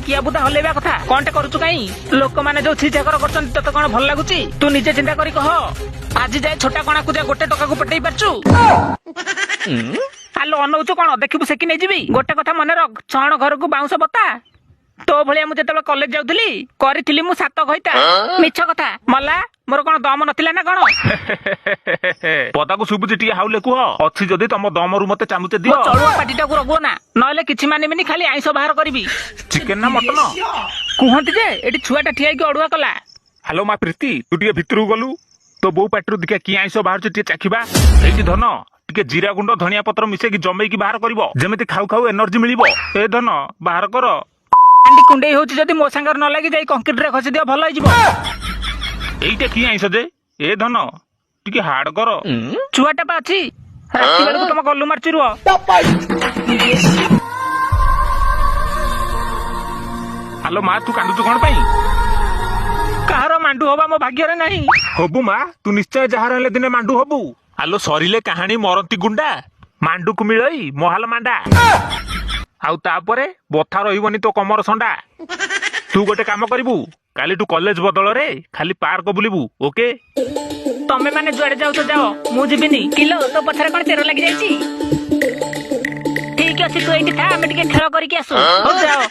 କିଆ ବୁଦା ହଲେଇବା କଥା। କଣଟେ କରୁଛୁ କାଇଁ? ଲୋକମାନେ ଯୋଉ ଛିଛାକର କରୁଛନ୍ତି, ତତେ କଣ ଭଲ ଲାଗୁଛି? ତୁ ନିଜେ ଚିନ୍ତା କରି କହ, ଆଜି ଯାଏ ଛୋଟା କଣାକୁ ଯା ଗୋଟେ ଟଙ୍କାକୁ ପଟେଇ ପାରୁଛୁ? ଆଲୋ, ଅନଉଛୁ କଣ? ଦେଖିବୁ, ସେକି ନେଇଯିବି। ଗୋଟେ କଥା ମନେ ରଖ, ଛଣ ଘରକୁ ବାଉଁଶ ବତା। ତୋ ଭଳିଆ ମୁଁ ଯେତେବେଳେ କଲେଜ ଯାଉଥିଲି, କରିଥିଲି ମୁଁ ସାତ ଘଇତା। ମିଛ କଥା ମଲା, ମୋର କଣ ଦମ ନଥିଲା ନା କଣ? ପଦାକୁ ଶୁଭୁଛି, ଟିକେ ହାଉଲେ କୁହ। ଅଛି ଯଦି ତମ ଦମରୁ ମତେ ଚାମୁଚେ ଦିଅ। ମୋ ଚଳୁଆ ପାଟିଟାକୁ ରଗୁଅ ନା, ନହେଲେ କିଛି ମାନିବିନି, ଖାଲି ଆଇଁଷ ବାହାର କରିବି। ଚିକେନ ନା ମଟନ? କୁହନ୍ତି ଯେ ଏଠି ଛୁଆଟା ଠିଆ ହେଇକି ଅଡୁଆ କଲା। ହ୍ୟାଲୋ ମା ପ୍ରୀତି, ତୁ ଟିକେ ଭିତରକୁ ଗଲୁ। ତୋ ବୋଉ ପାଟିରୁ ଦେଖିଆ କି ଆଇଁଷ ବାହାରୁଛି, ଟିକେ ଚାଖିବା। ଏଇଠି ଧନ, ଟିକେ ଜିରା ଗୁଣ୍ଡ ଧନିଆ ପତ୍ର ମିଶେଇକି ଜମେଇକି ବାହାର କରିବ, ଯେମିତି ଖାଉ ଖାଉ ଏନର୍ଜି ମିଳିବ। ଏ ଧନ, ବାହାର କର। ହାଣ୍ଡି କୁଣ୍ଡେଇ ହଉଛି ଯଦି ମୋ ସାଙ୍ଗରେ ନ ଲାଗି ଯାଇ କଂକ୍ରିଟରେ ଘଷି ଦିଅ, ଭଲ ହେଇଯିବ। ଏଇଟା କି ଆଇଁଷ ଯେ? ଏ ଧନ, ଟିକେ ହାର୍ଡ କର। ଛୁଆଟା ପା ଅଛି, ରାତି ବେଳକୁ ତମ ଗଲୁ ମାରୁଛି, ରୁହ। ହ୍ୟାଲୋ ମା, ତୁ କାନ୍ଦୁଛୁ କଣ ପାଇଁ? କାହାର ମାଣ୍ଡୁ ହବା ମୋ ଭାଗ୍ୟରେ ନାହିଁ। ହବୁ ମା, ତୁ ନିଶ୍ଚୟ ଯାହାର ହେଲେ ଦିନେ ମାଣ୍ଡୁ ହବୁ। ଆଲୋ, ସରିଲେ କାହାଣୀ ମରନ୍ତି ଗୁଣ୍ଡା, ମାଣ୍ଡୁକୁ ମିଳଇ ମହାଲ ମାଣ୍ଡା। ଆଉ ତାପରେ ବଥା ରହିବନି ତୋ କମର ସଣ୍ଡା। ତୁ ଗୋଟେ କାମ କରିବୁ, କାଲିଠୁ କଲେଜ ବଦଳରେ ଖାଲି ପାର୍କ ବୁଲିବୁ, ଓକେ? ତମେ ମାନେ ଯୁଆଡେ ଯାଉଛ ଯାଅ, ମୁଁ ଯିବିନି। କିଲୋ, ତୋ ପଛରେ କଣ ଚେର ଲାଗି ଯାଇଛି? ଠିକ ଅଛି, ତୁ ଏଇଠି ଥା, ଆମେ ଟିକେ ଖେଳ କରିକି ଆସୁ। ହଉ ଯାଅ।